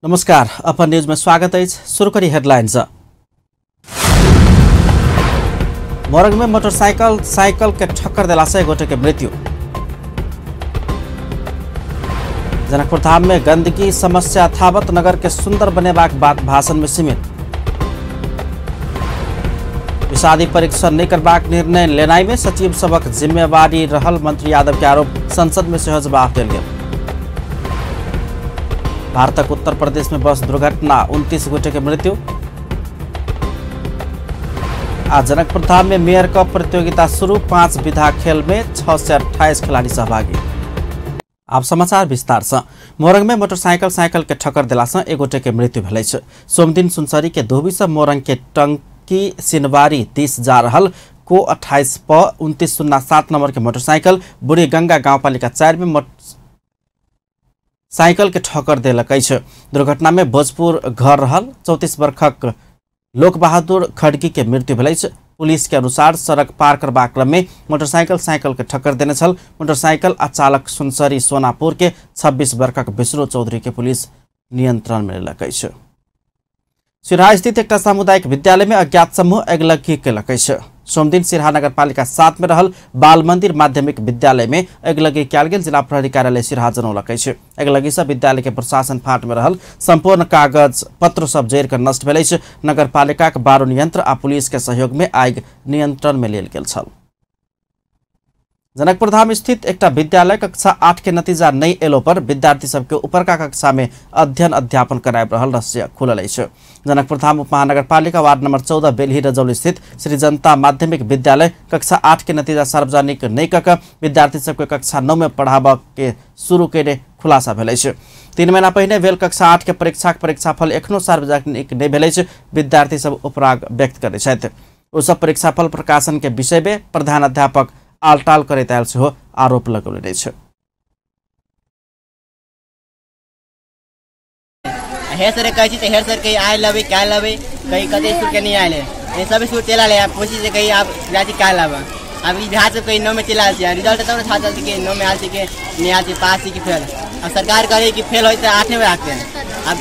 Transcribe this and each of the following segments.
नमस्कार, अपन न्यूज में स्वागत है। शुरू करी हेडलाइंस। मोरंग में मोटरसाइकिल साइकिल के ठक्कर देला से एक गोटे के मृत्यु। जनकपुर धाम में गंदगी समस्या यथावत, नगर के सुंदर बनेबाक बात भाषण में सीमित। विषादी परीक्षण नहीं करबाक निर्णय लेनाई में सचिव सबक जिम्मेवारी रहल मंत्री यादव के आरोप, संसद में सेहो जवाब देल गेल। भारतक उत्तर प्रदेश में बस दुर्घटना, 29 गोटे के मृत्यु। आ जनकपुर धाम में मेयर कप प्रतियोगिता शुरू, 5 विधा खेल में 628 खिलाड़ी सहभागी। आप समाचार विस्तार से। मोरंग में मोटरसाइकिल साइकिल के ठक्कर देला से एक गोटे के मृत्यु भेल अछि। सोमदिन सुनसरी के धोबी से मोरंग के टंकी सिनवारी दिस जा रहल को 28 प 2907 नंबर के मोटरसाइकिल बुढ़ी गंगा गांवपालिका 4 में साइकिल के ठक्कर देलक अछि। दुर्घटना में भोजपुर घर रहल 34 वर्षक लोक बहादुर खड़की के मृत्यु भेल अछि। पुलिस के अनुसार सड़क पार करबाक क्रम में मोटरसाइकिल साइकिल के ठक्कर देने छल। मोटरसाइकिल आ चालक सुनसरी सोनापुर के 26 वर्षक विष्णु चौधरी के पुलिस नियंत्रण में लेलक अछि। सिरहा स्थित एक सामुदायिक विद्यालय में अज्ञात समूह अगिलगी केलक अछि। सोमदिन सिरहा नगरपालिका 7 में रहल बाल मंदिर माध्यमिक विद्यालय में अगिलगी कयल गेल जिला प्रहरी कार्यालय सिरहा जनौलक अछि। अगिलगी से विद्यालय के प्रशासन फाट में रहल संपूर्ण कागज पत्र सब जरि कऽ नष्ट भेल अछि। नगरपालिकाक बारूद यंत्र आ पुलिस के सहयोग में आगि नियंत्रण में लेल गेल छल। जनकपुर धाम स्थित एक विद्यालय कक्षा 8 के नतीजा नहीं एलो पर विद्यार्थी सबके ऊपरका कक्षा में अध्ययन अध्यापन कराबि रहल रहस्य खुलल अछि। जनकपुर धाम उपमहानगरपालिका वार्ड नंबर 14 बेलही रजौली स्थित श्री जनता माध्यमिक विद्यालय कक्षा 8 के नतीजा सार्वजनिक नहीं कऽ विद्यार्थी सबके कक्षा 9 में पढ़ाबऽ के शुरू केने खुलासा भेल अछि। 3 महीना पहिने भेल कक्षा 8 के परीक्षाक परीक्षाफल एखनो सार्वजनिक नहीं भेल अछि। विद्यार्थी सब उपराग व्यक्त करै छथि। ओ सब परीक्षाफल प्रकाशन के विषय में प्रधानाध्यापक आलटाल करैत आयल सेहो आरोप लगौने अछि। हेड सर कहै छी तऽ हेड सर कहीं आयल लेबै काल्हि लेबै, कहीं कते स्कूल के नहीं आयल है, सब स्कूल चलि आयल है। पूछी जे कहीं आप जाइ छी काल्हि आबऽ, आब ई बिहार सब कहीं 9 में चलि आयल छै, रिजल्ट तब ने था चलतै कि 9 में आयल छै कि नहीं आयल छै, पास छै कि फेल। अब सरकार कहै कि फेल होइ तऽ 8 में राखते हैं। अब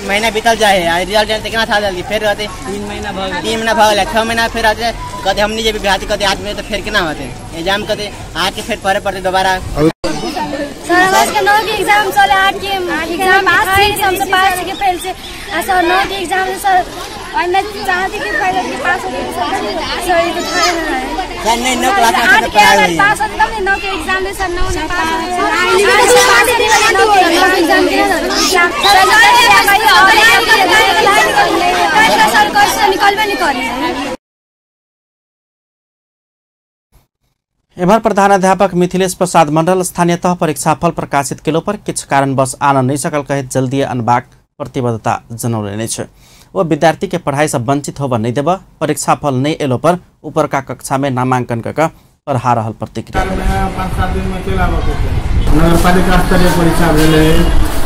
महीना बीतल जाइ है, रिजल्ट आयल तऽ केना था चलतै, फेर रहतै 3 महीना भऽ गेल, 3 महीना भऽ गेल, 6 महीना फेर रहतै, कहते हम नहीं जेबै बिहार, कहते 8 में तऽ फेर केना होतै एग्जाम, कहते 8 के फेर पढ़े पड़तै दोबारा। सर हमरा के 9 के एग्जाम चले, 8 के एग्जाम पास छै, हमसे पास छै के फेल छै। आ सर 9 के एग्जाम सर ओइमे चाहते कि फेल के पास हो सर, सर ई तो थाए ना है सर, नहीं 9 क्लास में पढ़ाई होई पास होते तब 9 के एग्जाम दे सर, 9 में पास एग्जाम के सर सर क्वेश्चन निकलबे नहीं करी। एम्हर प्रधानाध्यापक मिथिलेश प्रसाद मंडल स्थानीय तह परीक्षाफल प्रकाशित केलो पर किछु कारणवश आन नहीं सकल कहैत जल्दी अनबाक प्रतिबद्धता जनौलनि अछि। ओ विद्यार्थी के पढ़ाई से वंचित होबऽ नहीं देबऽ, परीक्षाफल नहीं एलो पर ऊपरका कक्षा में नामांकन कऽ पढ़ा रहल प्रतिक्रिया। 5-7 दिन में चलि आबऽ के छै। नगरपालिका स्तरीय परीक्षा भेलै,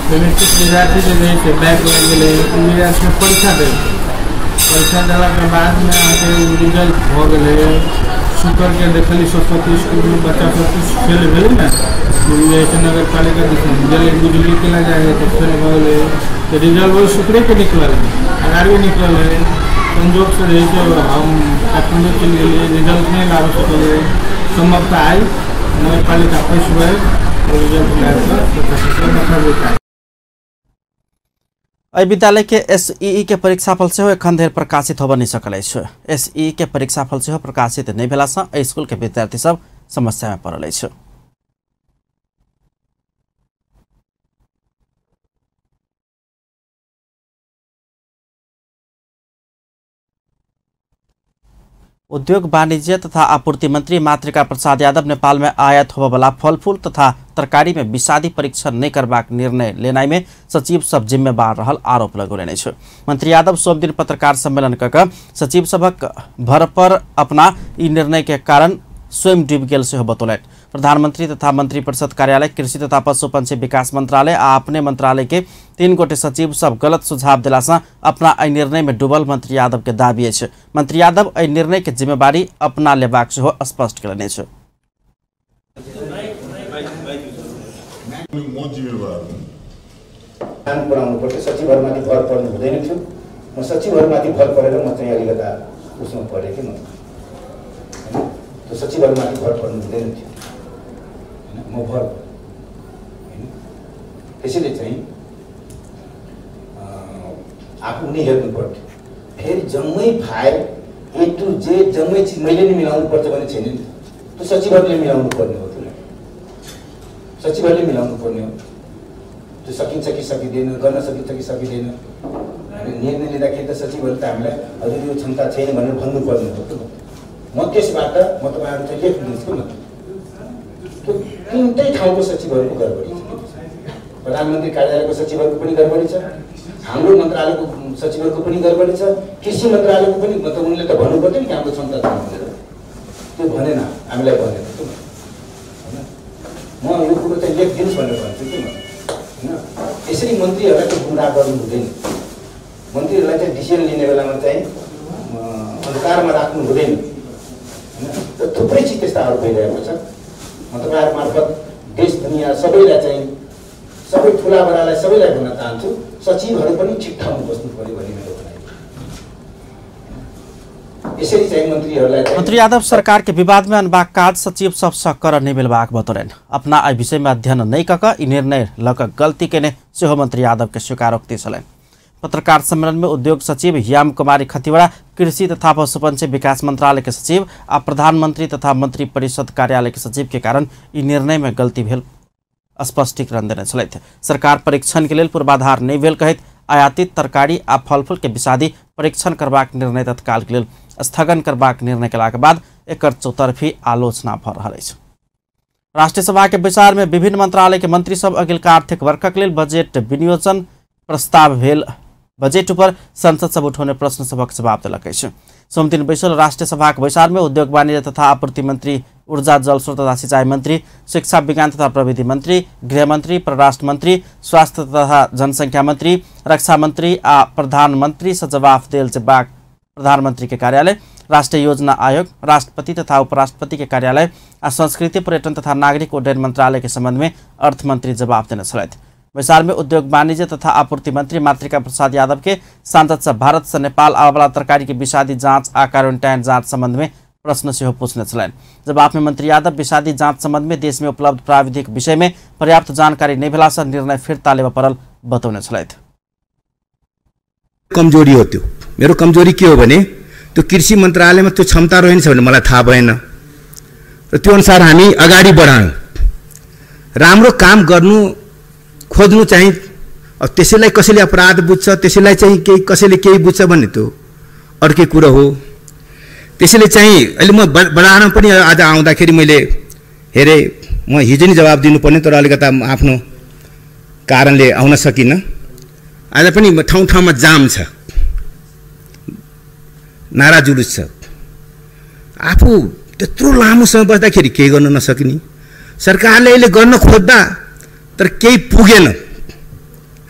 जाहिमे किछु विद्यार्थी जे रहै से बैक लागि गेलै, ओ विद्यार्थी परीक्षा देलकै। परीक्षा देलाके बादमे अहाँके रिजल्ट भऽ गेलै। शुक्र के देखली सरस्वती स्कूल में बच्चा सब कुछ फेल भेलै ने, जैसे नगरपालिका दिसन गेलै बुझली केला जाइ है तऽ फेल भऽ गेलै, तऽ रिजल्ट वही शुक्रे के निकलल है, अगाड़िए निकलल है। संजोगसँ रहै छै हम काठमाण्डू चलि गेलियै, रिजल्ट नहि लाबि सकलियै। सम्भवतः आइ नगरपालिका पैसबै रिजल्ट लाबि कऽ बच्चा सबके देखेबै। एहि विद्यालय के एसईई के परीक्षाफल सेहो एखन धरि प्रकाशित होबऽ नहि सकल अछि। एसईई के परीक्षाफल सेहो प्रकाशित नहि भेलासँ एहि स्कूल के विद्यार्थी सब समस्या में पड़ल अछि। उद्योग वाणिज्य तथा आपूर्ति मंत्री मातृका प्रसाद यादव नेपाल में आयात होबयवला फलफूल तथा तरकारी में विषादी परीक्षण नहीं करबाक निर्णय लेनाई में सचिव सब जिम्मेवार रहल आरोप लगौलनि अछि। मंत्री यादव सोमदिन पत्रकार सम्मेलन कऽ कऽ सचिव सभक भर पर अपना ई निर्णय के कारण स्वयं डूबि गेल सेहो बतौलनि। प्रधानमंत्री तथा मंत्रिपरिषद कार्यालय, कृषि तथा पशु पंछी विकास मंत्रालय आ अपने मंत्रालय के 3 गोटे सचिव सब गलत सुझाव देलासँ अपना एहि निर्णय में डूबल मंत्री यादव के दावी अछि। मंत्री यादव एहि निर्णय के जिम्मेवारी अपना लेबाक सेहो स्पष्ट केलनि अछि। म जिम्मेवार कानुन बनाउनु पर्थ्यो, सचिवहरूमाथि भर पर्नु हुँदैन थियो। म सचिवहरूमाथि भर परेर म चाहिँ अलिकता उसमा परेँ कि म, होइन, त्यो सचिवहरूमाथि भर पर्नु हुँदैन थियो, होइन, म भर, होइन, त्यसैले चाहिँ आफू नै हेर्नु पर्थ्यो। फेरि जम्मै फाइल ए टु जेड जम्मै चिज मैले नै मिलाउनु पर्छ भन्ने छैन नि, त्यो सचिवहरूले मिलाउनु पर्ने हो, त्यो सचिवहरूले मिलाउनु पर्ने हो। त्यो सकिन्छ कि सकिँदैन, गर्न सकिन्छ कि सकिँदैन, निर्णय लिँदाखेरि त सचिवहरूले त हामीलाई हजुर यो क्षमता छैन भनेर भन्नुपर्ने हो। त्यो म त्यसबाट म तपाईँहरू चाहिँ लेखिदिन्छु कि म त्यो तिनटै ठाउँको सचिवहरूको गडबडी छ। प्रधानमन्त्री कार्यालयको सचिवहरूको पनि गडबडी छ, हाम्रो मन्त्रालयको सचिवहरूको पनि गडबडी छ, कृषि मन्त्रालयको पनि, मतलब उनले त भन्नु पर्थ्यो नि कि हाम्रो क्षमता छैन भनेर, त्यो भनेन, हामीलाई भनेन त्यो, होइन। म यो कुरो चाहिँ लेखिदिनुहोस् भनेर भन्छु कि म, होइन। यसरी मन्त्रीहरूलाई चाहिँ गुमराह गर्नु हुँदैन, मन्त्रीहरूलाई चाहिँ डिसिजन लिने बेलामा चाहिँ अन्धकारमा राख्नु हुँदैन, होइन। र थुप्रै चिज त्यस्ताहरू भइरहेको छ। म तपाईँहरू मार्फत देश दुनियाँ सबैलाई चाहिँ, सबै ठुला बडालाई सबैलाई भन्न चाहन्छु, सचिवहरू पनि ठिक ठाउँमा बस्नु पर्यो भन्ने मेरो भनाइ। यसरी चाहिँ मन्त्रीहरूलाई मंत्री यादव सरकार के विवाद में अनबाक काज सचिव सबसँ कर नहि मिलबाक बतौलनि। अपना एहि विषय में अध्ययन नहि कऽ कऽ ई निर्णय लऽ कऽ गलती केने सेहो मंत्री यादव के स्वीकारोक्ति छलनि। पत्रकार सम्मेलन में उद्योग सचिव याम कुमारी खतिवड़ा, कृषि तथा पशुपक्षी विकास मंत्रालय के सचिव आ प्रधानमंत्री तथा मंत्री परिषद कार्यालय के सचिव के कारण ई निर्णय में गलती भेल स्पष्टीकरण देने छलथि। सरकार परीक्षण के लेल पूर्वाधार नहि भेल कहैत आयातित तरकारी आ फलफूल के विषादी परीक्षण करबाक निर्णय तत्काल के लेल स्थगन करबाक निर्णय केलाक बाद एकर चौतरफी आलोचना भऽ रहल अछि। राष्ट्रीय सभा के बैसार में विभिन्न मंत्रालय के मंत्री सब अगिलका आर्थिक वर्षक लेल बजट विनियोजन प्रस्ताव भेल बजट पर संसद सब उठौने प्रश्न सभक जवाब देलक अछि। सोमदिन बैसल राष्ट्रीय सभाक बैसार में उद्योग वाणिज्य तथा आपूर्ति मंत्री, ऊर्जा जल स्रोत तथा सिंचाई मंत्री, शिक्षा विज्ञान तथा प्रविधि मंत्री, गृह मंत्री, परराष्ट्र मंत्री, स्वास्थ्य तथा जनसंख्या मंत्री, रक्षा मंत्री आ प्रधानमंत्री से जवाब देल जेबाक प्रधानमंत्री के कार्यालय, राष्ट्रीय योजना आयोग, राष्ट्रपति तथा उपराष्ट्रपति के कार्यालय आ संस्कृति पर्यटन तथा नागरिक उड्डयन मंत्रालय के संबंध में अर्थमंत्री जवाब देने छलथि। बैसार में उद्योग वाणिज्य तथा आपूर्ति मंत्री मातृका प्रसाद यादव के सांसद से भारत से नेपाल आबयवला तरकारी के विषादी जांच आ क्वारेंटाइन जांच संबंध में प्रश्न सेहो पूछने छलनि। जवाब में मंत्री यादव विषादी जांच संबंध में देश में उपलब्ध प्राविधिक विषय में पर्याप्त जानकारी नहि भेला से निर्णय फिर्ता लेबय पड़ल बतौने छलथि। कमजोरी हो त्यो, मेरो कमजोरी के हो भने त्यो कृषि मन्त्रालयमा त्यो क्षमता रहेनछ भने मलाई थाहा भएन र त्यो अनुसार हामी अगाडि बढायौँ। राम्रो काम गर्नु खोज्नु चाहिँ अब त्यसैलाई कसैले अपराध बुझ्छ, त्यसैलाई चाहिँ केही कसैले केही बुझ्छ भन्ने त्यो अर्कै कुरो हो। त्यसैले चाहिँ अहिले म बढाउन पनि आज आउँदाखेरि मैले हेरेँ, म हिजो नै जवाब दिनुपर्ने तर अलिकता आफ्नो कारणले आउन सकिनँ। आज पनि ठाउँ ठाउँमा जाम छ, नारा जुलुस छ। आफू त्यत्रो लामो समय बस्दाखेरि केही गर्न नसक्ने, सरकारले अहिले गर्न खोज्दा तर केही पुगेन,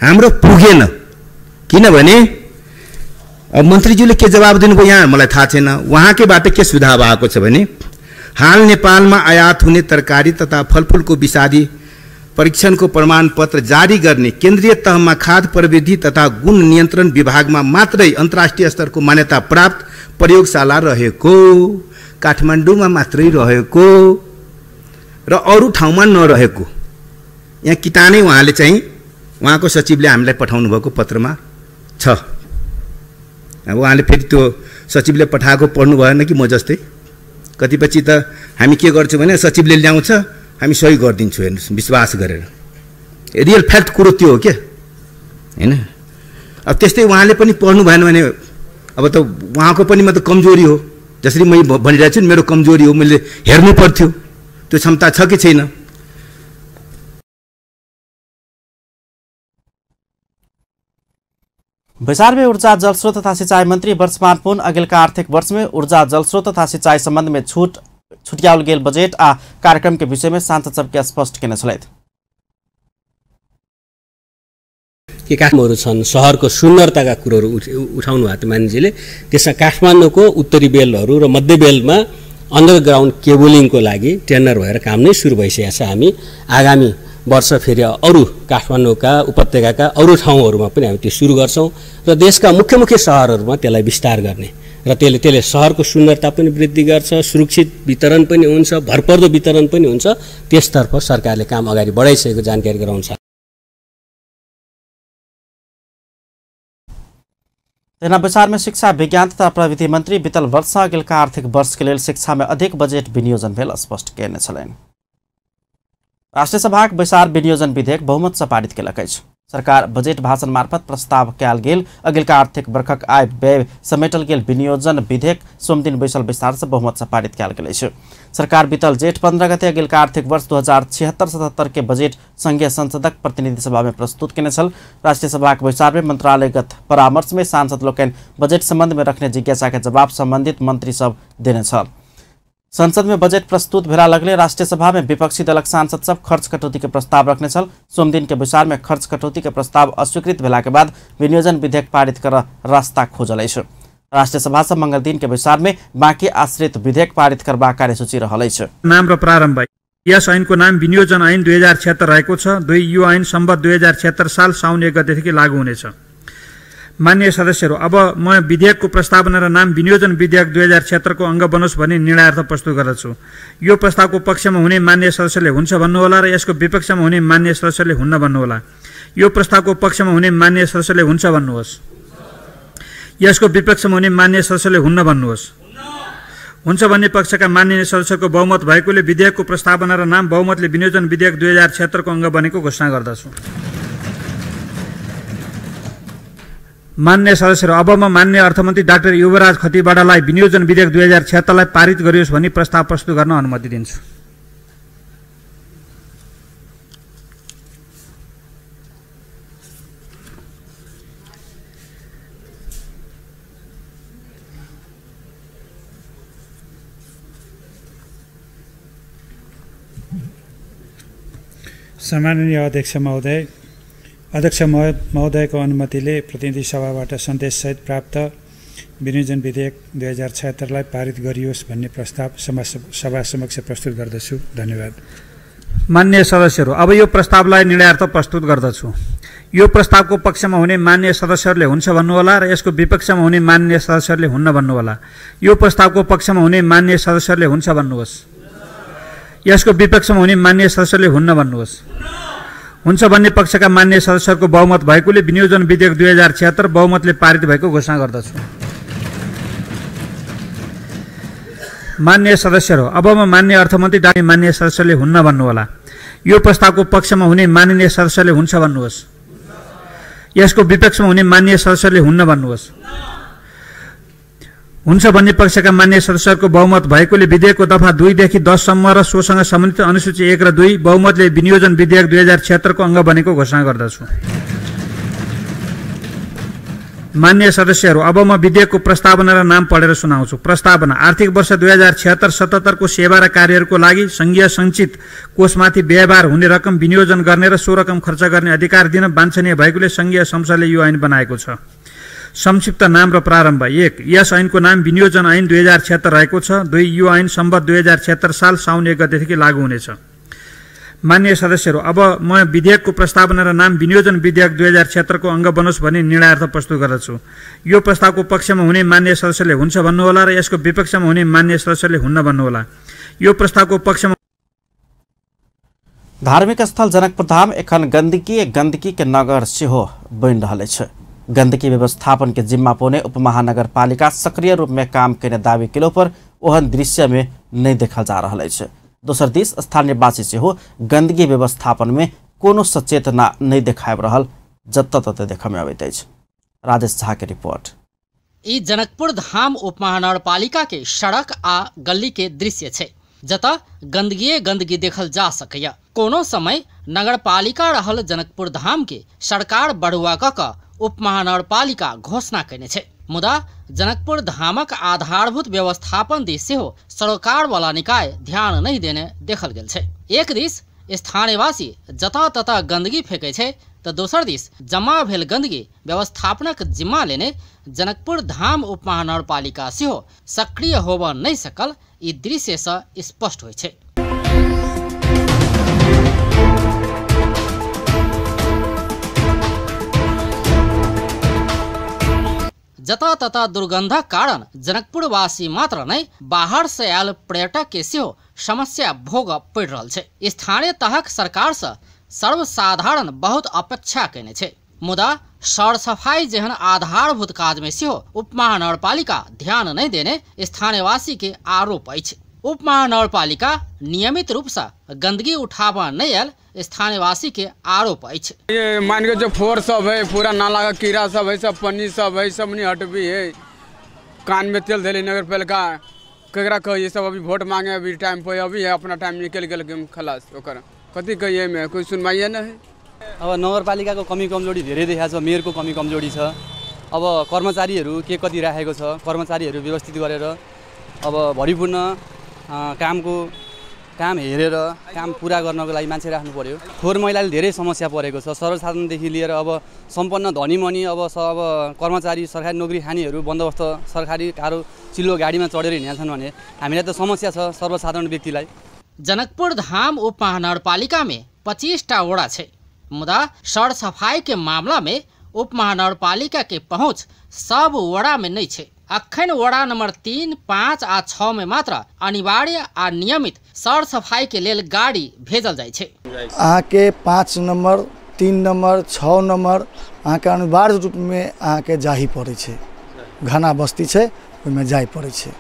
हाम्रो पुगेन। किनभने अब मन्त्रीज्यूले के जवाब दिनुभयो यहाँ मलाई थाहा छैन। उहाँकैबाट के सुझाव आएको छ भने हाल नेपालमा आयात हुने तरकारी तथा फलफुलको विषादी परीक्षणको प्रमाणपत्र जारी गर्ने केन्द्रीय तहमा खाद्य प्रविधि तथा गुण नियन्त्रण विभागमा मात्रै अन्तर्राष्ट्रिय स्तरको मान्यता प्राप्त प्रयोगशाला रहेको, काठमाडौँमा मात्रै रहेको र अरू ठाउँमा नरहेको। यहाँ किटानै उहाँले चाहिँ उहाँको सचिवले हामीलाई पठाउनु भएको पत्रमा छ। अब उहाँले फेरि त्यो सचिवले पठाएको पढ्नु भएन कि म जस्तै कतिपछि त हामी के गर्छौँ भने सचिवले ल्याउँछ हामी सही गरिदिन्छौँ, हेर्नुहोस् विश्वास गरेर। रियल फ्याक्ट कुरो त्यो हो क्या, होइन? अब त्यस्तै उहाँले पनि पढ्नु भएन भने अब त उहाँको पनि म त कमजोरी हो, जसरी मैले भनिरहेको छु नि मेरो कमजोरी हो, मैले हेर्नु पर्थ्यो त्यो क्षमता छ कि छैन। बैसार में ऊर्जा जलस्रोत तथा सिंचाई मंत्री वर्षमान पुन अगिलका आर्थिक वर्ष में ऊर्जा जलस्रोत तथा सिंचाई संबंध में छुटियाओल गेल बजट आ कार्यक्रम के विषय में सांसद सबके स्पष्ट केने छलथि। के काठमाडौँ छन्, सहरको सुन्दरताका कुरोहरू उठाउनु भएको थियो मानिसले। त्यसमा काठमाडौँको उत्तरी बेलहरू र मध्य बेलमा अन्डरग्राउन्ड केबलिङको लागि टेन्डर भएर काम नै सुरु भइसकेको छ। हामी आगामी वर्ष फेरि अरू काठमाडौँका उपत्यकाका अरू ठाउँहरूमा पनि हामी त्यो सुरु गर्छौँ र देशका मुख्य मुख्य सहरहरूमा त्यसलाई विस्तार गर्ने र त्यसले सहरको सुन्दरता पनि वृद्धि गर्छ, सुरक्षित वितरण पनि हुन्छ, भरपर्दो वितरण पनि हुन्छ। त्यसतर्फ सरकारले काम अगाडि बढाइसकेको जानकारी गराउँछ। तहिना बैसारमे शिक्षा विज्ञान तथा प्रविधि मंत्री बीतल वर्ष अगिलका आर्थिक वर्ष के लेल शिक्षा में अधिक बजेट विनियोजन भेल स्पष्ट कयने छलनि। राष्ट्रिय सभाक बैसार विनियोजन विधेयक बहुमत से पारित केलक अछि। सरकार बजेट भाषण मार्फत प्रस्ताव कयल गेल अगिलका आर्थिक वर्षक आय व्यय समेटल गेल विनियोजन विधेयक सोमदिन बैसल बैसार से बहुमत से पारित कयल गेल अछि। सरकार बीतल जेठ 15 गते अगिलका आर्थिक वर्ष 2076-77 के बजेट संघीय संसदक प्रतिनिधि सभा में प्रस्तुत केने छल। राष्ट्रिय सभाक बैसार में मंत्रालयगत परामर्श में सांसद लोकनि बजेट संबंध में रखने जिज्ञासा के जवाब संबंधित मंत्री सब देने छल। संसद में बजट प्रस्तुत भेला लगले राष्ट्रिय सभा में विपक्षी दलक सांसद सब खर्च कटौती के प्रस्ताव रखने छल। सोमदिन के बैसार में खर्च कटौती के प्रस्ताव अस्वीकृत भेला के बाद विनियोजन विधेयक पारित कर रास्ता खोजल अछि। राष्ट्रिय सभा से मंगल दिन के बैसार में बाकी आश्रित विधेयक पारित करबाक कार्यसूची रहल अछि। नाम र प्रारम्भ। यस ऐनको नाम विनियोजन ऐन 2076 रहेको छ। 2 यो ऐन सम्वत 2076 साल साउन 1 गतेदेखि लागू हुनेछ। मान्य सदस्यहरू, अब म विधेयकको प्रस्तावना र नाम विनियोजन विधेयक 2076 को अङ्ग बनोस् भन्ने निर्णयार्थ प्रस्तुत गर्दछु। यो प्रस्तावको पक्षमा हुने मान्य सदस्यले हुन्छ भन्नुहोला र यसको विपक्षमा हुने मान्य सदस्यले हुन्न भन्नुहोला। यो प्रस्तावको पक्षमा हुने मान्य सदस्यले हुन्छ भन्नुहोस्। यसको विपक्षमा हुने मान्य सदस्यले हुन्न भन्नुहोस्। हुन्छ भन्ने पक्षका मान्य सदस्यको बहुमत भएकोले विधेयकको प्रस्तावना र नाम बहुमतले विनियोजन विधेयक 2076 को अङ्ग बनेको घोषणा गर्दछु। मान्य सदस्यहरू, अब म मान्य अर्थमन्त्री डाक्टर युवराज खतिवड़ालाई विनियोजन विधेयक 2076लाई पारित गरियोस् भनी प्रस्ताव प्रस्तुत गर्न अनुमति दिन्छु। सम्माननीय अध्यक्ष महोदय, अध्यक्ष महोदयको अनुमतिले प्रतिनिधि सभाबाट सन्देशसहित प्राप्त विनियोजन विधेयक 2076लाई पारित गरियोस् भन्ने प्रस्ताव सभा समक्ष प्रस्तुत गर्दछु। धन्यवाद। मान्य सदस्यहरू, अब यो प्रस्तावलाई निर्णयार्थ प्रस्तुत गर्दछु। यो प्रस्तावको पक्षमा हुने मान्य सदस्यहरूले हुन्छ भन्नुहोला र यसको विपक्षमा हुने मान्य सदस्यहरूले हुन्न भन्नुहोला। यो प्रस्तावको पक्षमा हुने मान्य सदस्यहरूले हुन्छ भन्नुहोस्। यसको विपक्षमा हुने मान्य सदस्यहरूले हुन्न भन्नुहोस्। हुन्छ भन्ने पक्षका मान्य सदस्यहरूको बहुमत भएकोले विनियोजन विधेयक 2076 बहुमतले पारित भएको घोषणा गर्दछु। मान्य सदस्यहरू, अब म मान्य अर्थमन्त्री डाक्टर मान्य सदस्यले हुन्न भन्नुहोला। यो प्रस्तावको पक्षमा हुने माननीय सदस्यले हुन्छ भन्नुहोस्। यसको विपक्षमा हुने मान्य सदस्यले हुन्न भन्नुहोस्। हुन्छ भन्ने पक्षका मान्य सदस्यहरूको बहुमत भएकोले विधेयकको दफा 2 देखि 10 सम्म र सोसँग सम्बन्धित अनुसूची 1 र 2 बहुमतले विनियोजन विधेयक 2076 को अङ्ग बनेको घोषणा गर्दछु। मान्य सदस्यहरू, अब म विधेयकको प्रस्तावना र नाम पढेर सुनाउँछु। प्रस्तावना। आर्थिक वर्ष 2076-77 को सेवा र कार्यहरूको लागि सङ्घीय सञ्चित कोषमाथि व्यवहार हुने रकम विनियोजन गर्ने र सो रकम खर्च गर्ने अधिकार दिन वाञ्छनीय भएकोले सङ्घीय संसदले यो ऐन बनाएको छ। संक्षिप्त नाम र प्रारम्भ। 1 यस ऐनको नाम विनियोजन ऐन 2076 रहेको छ। 2 यो ऐन सम्वत 2076 साल साउन 1 गतेदेखि लागू हुनेछ। मान्य सदस्यहरू, अब म विधेयकको प्रस्तावना र नाम विनियोजन विधेयक 2076 को अङ्ग बनोस् भन्ने निर्णयार्थ प्रस्तुत गर्दछु। यो प्रस्तावको पक्षमा हुने मान्य सदस्यले हुन्छ भन्नुहोला र यसको विपक्षमा हुने मान्य सदस्यले हुन्न भन्नुहोला। यो प्रस्तावको पक्षमा धार्मिक स्थल जनकपुरधाम एखन गंदगी गंदगी के नगर सेहो बनि रहल अछि। गंदगी व्यवस्थापन के जिम्मा पौने उपमहानगरपालिका सक्रिय रूप में काम केने दावी केलो पर ओहन दृश्य में नहीं देखल जा रहल अछि। दोसर दिस स्थानीयवासी सेहो गंदगी व्यवस्थापन में कोनो सचेतना नहीं देखाबि रहल जतऽ ततऽ देखऽ में अबैत अछि। राजेश झा के रिपोर्ट। ई जनकपुर धाम उपमहानगरपालिका के सड़क आ गली के दृश्य छै, जतऽ गंदगी गंदगी देखल जा सकैया। कोनो समय नगरपालिका रहल जनकपुर धाम के सरकार बढ़ुआ कऽ कऽ उपमहानगरपालिका घोषणा कयने छै, मुदा जनकपुर धामक आधारभूत व्यवस्थापन दिस सेहो सरोकार वाला निकाय ध्यान नहीं देने देखल गेल छै। एक दिस स्थानीयवासी जतऽ ततऽ गंदगी फेंकै छै तऽ दोसर दिस जमा भेल गंदगी व्यवस्थापनक जिम्मा लेने जनकपुर धाम उपमहानगरपालिका सेहो सक्रिय होबऽ नहि सकल। ई दृश्यसँ स्पष्ट होइ छै। जतऽ ततऽ दुर्गंधक कारण जनकपुरवासी मात्र नहि, बाहर से आयल पर्यटक के सेहो समस्या भोगऽ पड़ि रहल छै। स्थानीय तहक सरकार से सर्वसाधारण बहुत अपेक्षा केने छै, मुदा सर सफाई जेहन आधारभूत काज में सेहो उपमहानगरपालिका ध्यान नहीं देने स्थानीयवासी के आरोप अछि। उपमहानगरपालिका नियमित रूप से गंदगी उठाबऽ नहीं आयल स्थानीयवासी के आरोप अछि। ये मान के जो फोर सब है, पूरा नाला का कीड़ा सब है, सब पन्नी सब है, सब नहीं हटबी है। कान में तेल धैले नगर पालिका ककरा कहिए, सब अभी वोट मांगे अभी टाइम पर अभी है, अपना टाइम निकल गेल खलास, ओकर कथी कहिए में कोई सुनवाइए नहीं है। अब नगरपालिकाको कमी कमजोरी धेरै देखिएको छ, मेयरको कमी कमजोरी छ। अब कर्मचारीहरू के कति राखेको छ, कर्मचारीहरू व्यवस्थित गरेर अब भरिपूर्ण कामको काम हेरेर काम पुरा गर्नको लागि मान्छे राख्नु पर्यो। फोहोर मैलाले धेरै समस्या परेको छ, सर्वसाधारणदेखि लिएर अब सम्पन्न धनीमनी अब कर्मचारी सरकारी नोकरी खानेहरू बन्दोबस्त सरकारी कारो चिल्लो गाडीमा चढेर हिँडेका छन् भने हामीलाई त समस्या छ सर्वसाधारण व्यक्तिलाई। जनकपुर धाम उपमहानगरपालिका में 25टा वडा छै, मुदा सरसफाई के मामला में उपमहानगरपालिका के पहुँच सब वडा में नहीं छै। अखन वडा नंबर 3, 5 आ 6 में मात्र अनिवार्य आ नियमित सरसफाई के लेल गाड़ी भेजल जाइ छै। अहाँके 5 नंबर, 3 नंबर, 6 नंबर अहाँके अनिवार्य रूप में अहाँके जाही पड़ै छै, घना बस्ती छै ओहिमे जाय पड़ै छै।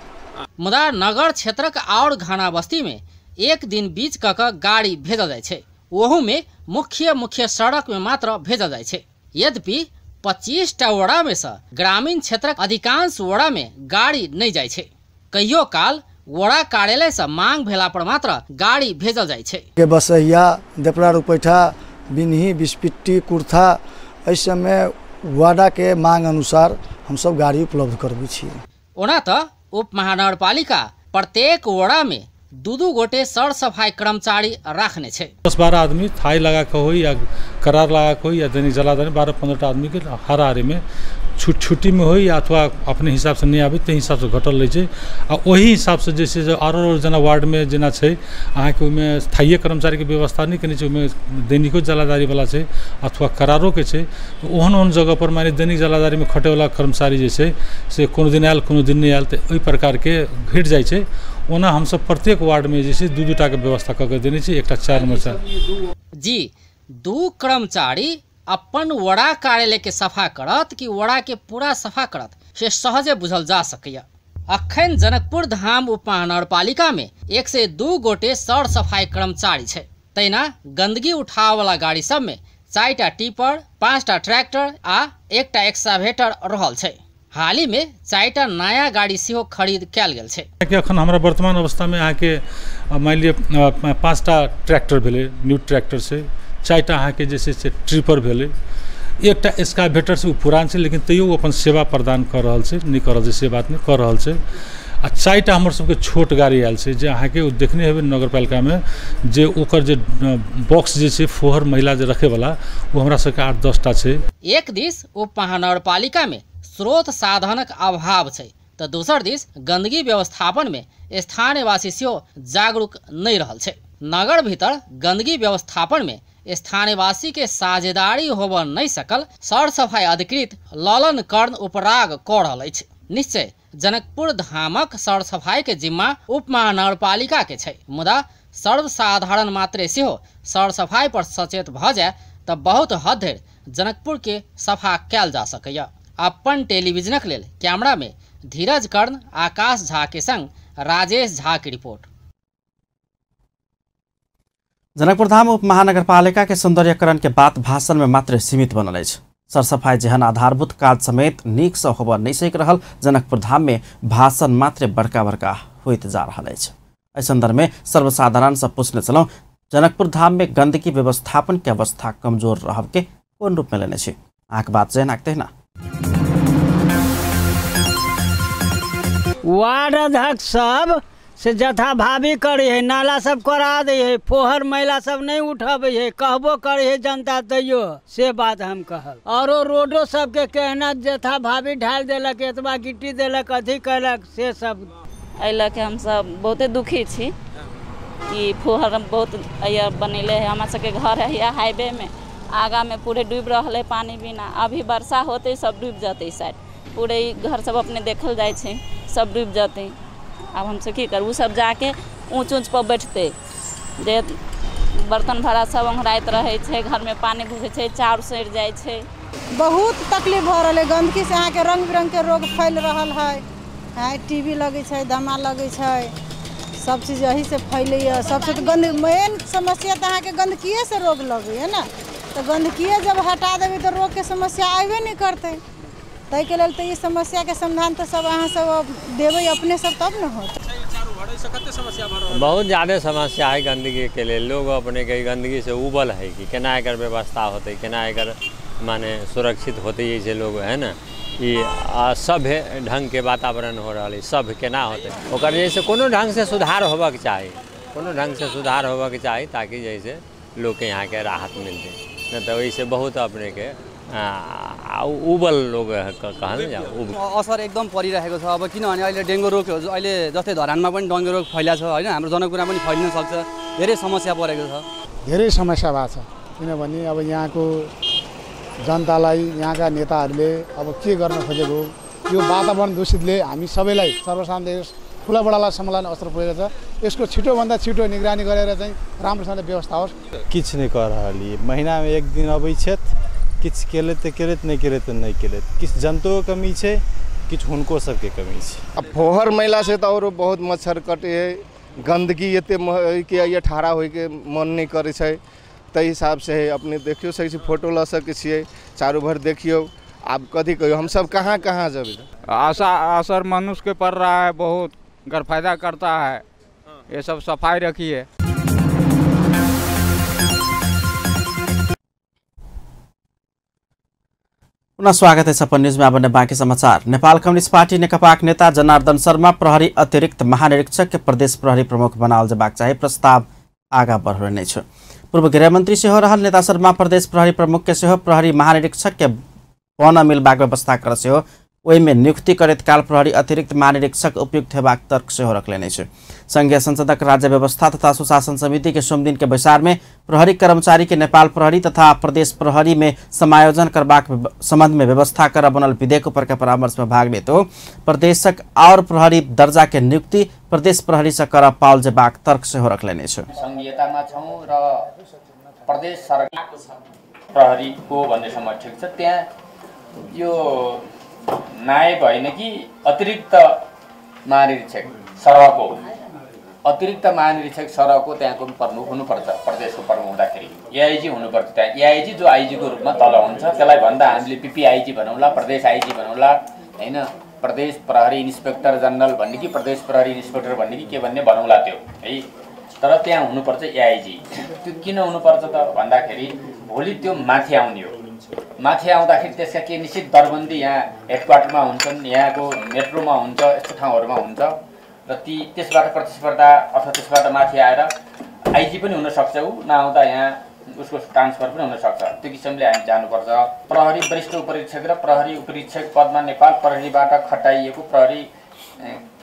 मुदा नगर क्षेत्रक और घना बस्ती में एक दिन बीच कऽ कऽ गाड़ी भेजल जाइ छै, ओहू में मुख्य मुख्य सड़क में मात्र भेजल जाइ छै। यद्यपि 25टा वडा में से ग्रामीण क्षेत्रक अधिकांश वडा में गाड़ी नहीं जाइ छै। कहियो काल वडा कार्यालय से मांग भेला पर मात्र गाड़ी भेजल जाइ छै। के बसैया, देपरा रुपैठा, बिनही, बिस्पिट्टी, कुर्था एहि सबमे वडा के मांग अनुसार हमसब गाड़ी उपलब्ध करबै छी। ओना तऽ उपमहानगरपालिका प्रत्येक वडा में 2-2 गोटे सरसफाई कर्मचारी राखने छै। 10-12 आदमी थाई लगा के हो या करार लगा के हो या दैनिक जलाधारी 12-15 आदमी के हाराहारी में छुट्टी में हो या अथवा अपने हिसाब से नहीं आबे ताहि हिसाब से घटल रहै छै। आ ओही हिसाब से जे छै आरो जेना वार्ड में जेना छै अहाँके ओहिमे स्थायी कर्मचारी के व्यवस्था नहीं केने छै, ओहिमे दैनिको जलाधारी वाला छै अथवा करारो के छै, तो ओहन ओहन जगह पर माने दैनिक जलाधारी में खटेवला कर्मचारी जे छै से कोनो दिन आयल कोनो दिन नहीं आयल, तऽ ओहि प्रकार के घटि जाइ छै। ओना हमसब प्रत्येक वार्ड में जे छै 2-2 टा के व्यवस्था कऽ के देने छी, एकटा 4 नंबर जी 2 कर्मचारी अपन वडा कार्यालय के सफा करत कि वडा के पूरा सफा करत से सहजे बुझल जा सकैया। अखन जनकपुर धाम उपमहानगरपालिका में 102 गोटे सरसफाई कर्मचारी छै। तहिना गंदगी उठावला गाड़ी सब में 4टा टिपर, 5टा ट्रैक्टर आ 1टा एक्सावेटर रहल छै। हाल ही में 4टा नया गाड़ी सेहो खरीद कयल गेल छै। अखन हमरा वर्तमान अवस्था में अहाँके मानि लिअ 5टा ट्रैक्टर भेलै, न्यू ट्रैक्टर छै, 4टा अहाँके जे छै से ट्रिपर भेलै, 1टा एक्सकावेटर छै, ओ पुरान छै लेकिन तैयो ओ अपन सेवा प्रदान कऽ रहल छै, नहि कऽ रहल छै से बात नहि कऽ रहल छै। आ 4टा हमर सबके छोट गाड़ी आयल छै जे अहाँके ओ देखने हेबै नगरपालिकामे जे ओकर जे बॉक्स जे छै फोहर महिला जे रखैवला ओ हमरा सबके 8-10टा छै। एक दिस उपमहानगरपालिका में स्रोत साधनक अभाव छै तऽ दोसर दिस गंदगी व्यवस्थापन में स्थानीयवासी सेहो जागरूक नहीं रहल छै। नगर भीतर गंदगी व्यवस्थापन में स्थानीयवासी के साझेदारी होबऽ नहीं सकल सरसफाई अधिकृत ललन कर्ण उपराग कऽ रहल अछि। निश्चय जनकपुर धामक सरसफाई के जिम्मा उपमहानगरपालिका के छै, मुदा सर्वसाधारण मात्रे सेहो सरसफाई पर सचेत भऽ जाय तऽ बहुत हद धरि जनकपुर के सफा कयल जा सकैया। अपन टेलीविजनक लेल कैमरा में धीरज कर्ण, आकाश झा के संग राजेश झा की रिपोर्ट। जनकपुर धाम उपमहानगरपालिका के सौंदर्यकरण के बात भाषण में मात्र सीमित बनल अछि। सरसफाई जेहन आधारभूत काज समेत नीक से होबऽ नहीं सकि रहल जनकपुर धाम में भाषण मात्र बड़का बड़का होइत जा रहल अछि। एहि संदर्भ में सर्वसाधारण से पूछने छलहुँ जनकपुर धाम में गंदगी व्यवस्थापन के अवस्था कमजोर रहब के कोन रूप में लेने छी, अहाँके बात जेना तहिना। वार्ड अध्यक्ष सब से जथाभावी करे है, नाला सब करा दे है, फोहर मैला सब नहीं उठाबे है, कहबो करे है जनता तैयो से बात हम कहब। औरो रोडो सबके कहना जथाभावी ढाल देलक, एतबा गिट्टी देलक, अथी कैलक से सब। एहि लऽ के हमसब बहुते दुखी छी कि फोहर बहुत बनेले है। हमरा सबके घर है हाईवे में, आगा में पूरे डूबि रहल है पानी बिना। अभी वर्षा होते सब डूबि जतै साइड। पूरे घर सब अपने देखल जाइ छै, सब डूबि जेतै। आब हमसब की करू? सब जाके ऊँच ऊँच पर बैठतै, जे बर्तन भाड़ा सब ओंघराइत रहै छै, घरमे पानि घुसै छै, चाउर सड़ि जाइ छै। बहुत तकलीफ भऽ रहल है गंदगी से। अहाँके रंग बिरंग के रोग फैल रहल है। टीबी लगै छै, दमा लगै छै, सब चीज यही से फैलैया। सबसे तऽ गंद मेन समस्या तऽ अहाँके गंदगिए से रोग लगैया ने। तऽ गंदगिए जब हटा देबै तऽ रोगके समस्या अयबे नहि करतै। ताहिके लेल तऽ ई समस्याके समाधान तऽ सब अहाँ सब देबै अपने सब तब ने होत। बहुत ज़्यादा समस्या है गंदगी के लिए। लोग अपने के गंदगी से उबल है कि केना एकर व्यवस्था होतै, केना एकर माने सुरक्षित होते, जैसे लोग है ना ये असभ्य ढंग के वातावरण हो रहा है, सभ्य केना होते ओकर जैसे कोनो ढंग से सुधार होबक चाही, कोनो ढंग से सुधार होबक चाही ताकि जैसे लोग के यहाँ के राहत मिलते। न तो वैसे बहुत अपने के उबल लोग कहल जाऊ असर एकदम परिरहेको छ। अब किनभने अहिले डेङ्गु रोग अहिले जस्तै धरानमा पनि डेङ्गु रोग फैला छ हैन, हाम्रो जनकपुरमा पनि फैलिन सक्छ। धेरै समस्या परेको छ, धेरै समस्या भएको छ। किनभने अब यहाँको जनतालाई यहाँका नेताहरूले अब के गर्न खोजेको, यो वातावरण दूषितले हामी सबैलाई सर्वसाधारण ठुला बडालाई सम्मलाई असर पुगेको छ। यसको छिटोभन्दा छिटो निगरानी गरेर चाहिँ राम्रोसँगले व्यवस्था होस्। किछु नहि कऽ रहल ये, महीनामे एक दिन अबै छथि, किछु केलथि तऽ केलथि, नहि केलथि तऽ नहि केलथि। किछु जनतो कमी छै, किछु हुनको सबके कमी छै। आ फोहर मैला से तऽ औरो बहुत मच्छर कटे है, गंदगी एते के ठाढ़ा होइके मन नहि करै छै। ताहि हिसाबसँ है अपने देखियौ सकै छी, फोटो लऽ सकै छियै, चारू भर देखियौ। आब कथी कहियौ, हमसब कहाँ कहाँ जेबै। असर मनुष्य के पड़ रहा है, बहुत गरफायदा करता है। ये सब सफाई रखिए। पुनः स्वागत है सपन न्यूज में। अब बाँकी समाचार। नेपाल कम्युनिस्ट पार्टी नेकपाक नेता जनार्दन शर्मा प्रहरी अतिरिक्त महानिरीक्षक के प्रदेश प्रहरी प्रमुख बनाओल जेबाक चाही प्रस्ताव आगा बढ़ौने छ। पूर्व गृहमन्त्री सेहो रहल नेता शर्मा प्रदेश प्रहरी प्रमुख के सेहो प्रहरी महानिरीक्षक के बन मिलबाक व्यवस्था कर सेहो ओहिमे नियुक्ति करैत काल प्रहरी अतिरिक्त महानिरीक्षक उपयुक्त हेबाक तर्क सेहो रखलेने छै। संघीय संसदक राज्य व्यवस्था तथा सुशासन समिति के सोमदिन के बैसार में प्रहरी कर्मचारी के नेपाल प्रहरी तथा प्रदेश प्रहरी में समायोजन करबाक संबंध में व्यवस्था कर बनल विधेयक ऊपर के परामर्श में भाग लेतो प्रदेशक और प्रहरी दर्जा के नियुक्ति प्रदेश प्रहरी से कर पाओल जेबाक तर्क सेहो रखलेने छै। संघीयतामा छौं र प्रदेश सरकार प्रहरीको भन्नेसम्म ठिक छ। त्यहाँ यो नायब होइन कि अतिरिक्त महानिरीक्षक सरहको, अतिरिक्त महानिरीक्षक सरहको त्यहाँको प्रमुख हुनुपर्छ। प्रदेशको प्रमुख हुँदाखेरि एआइजी हुनुपर्छ। त्यहाँ एआइजी जो आइजीको रूपमा तल हुन्छ त्यसलाई भन्दा हामीले पिपिआइजी भनौँला, प्रदेश आइजी भनौँला होइन, प्रदेश प्रहरी इन्सपेक्टर जनरल भन्ने कि प्रदेश प्रहरी इन्सपेक्टर भन्ने कि के भन्ने भनौँला त्यो है। तर त्यहाँ हुनुपर्छ एआइजी। त्यो किन हुनुपर्छ त भन्दाखेरि भोलि त्यो माथि आउने हो। माथि आउँदाखेरि त्यसका केही निश्चित दरबन्दी यहाँ हेडक्वार्टरमा हुन्छन्, यहाँको मेट्रोमा हुन्छ, यस्तो ठाउँहरूमा हुन्छ र ती त्यसबाट प्रतिस्पर्धा अथवा त्यसबाट माथि आएर आइजी पनि हुनसक्छ, ऊ नआउँदा यहाँ उसको ट्रान्सफर पनि हुनसक्छ। त्यो किसिमले हामी जानुपर्छ। प्रहरी वरिष्ठ उपरीक्षक र प्रहरी उपरीक्षक पदमा नेपाल प्रहरीबाट खटाइएको प्रहरी